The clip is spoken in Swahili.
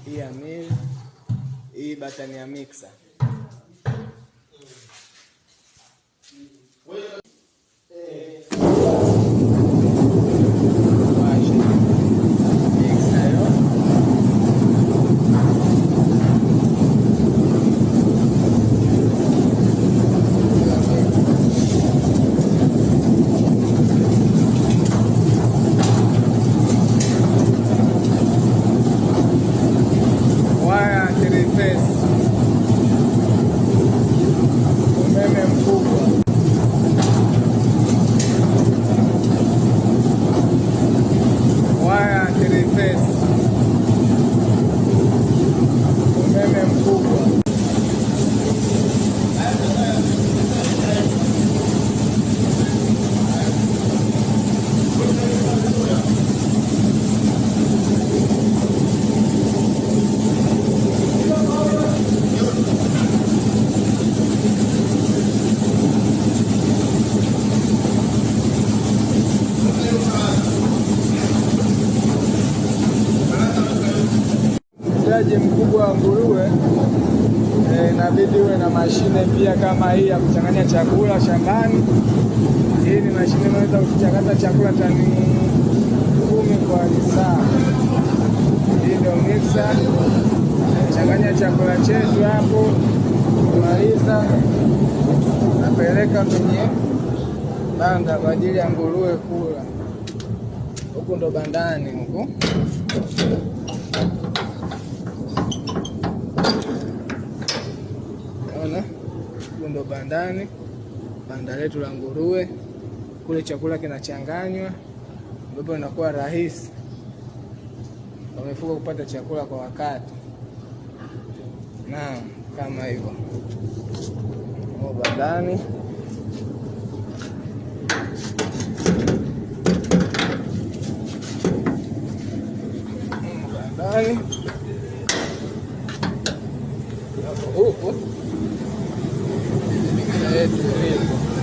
Hii ya mill, hii batani ya mixer. Mixer yo. Waya three phase. Umeme mkubwa. Waya three phase. Umeme mkubwa. Ufugaji mkubwa wa nguruwe inabidi uwe na mashine pia kama hii ya kuchanganya chakula shambani. Hii ni mashine inaweza kuchakata chakula tani 10 kwa saa. Hii ndio mixer, changanya chakula chetu hapo, kumaliza napeleka kwenye banda kwa ajili ya nguruwe kula. Huku ndo bandani huku. Unaona? Huku ndo bandani, banda letu la nguruwe. Kule chakula kinachanganywa, ambapo inakuwa rahisi kwa mifugo kupata chakula kwa wakati. Naam, kama hivyo. Huko bandani. Bandani. Hapo huku mixer yetu ilipo.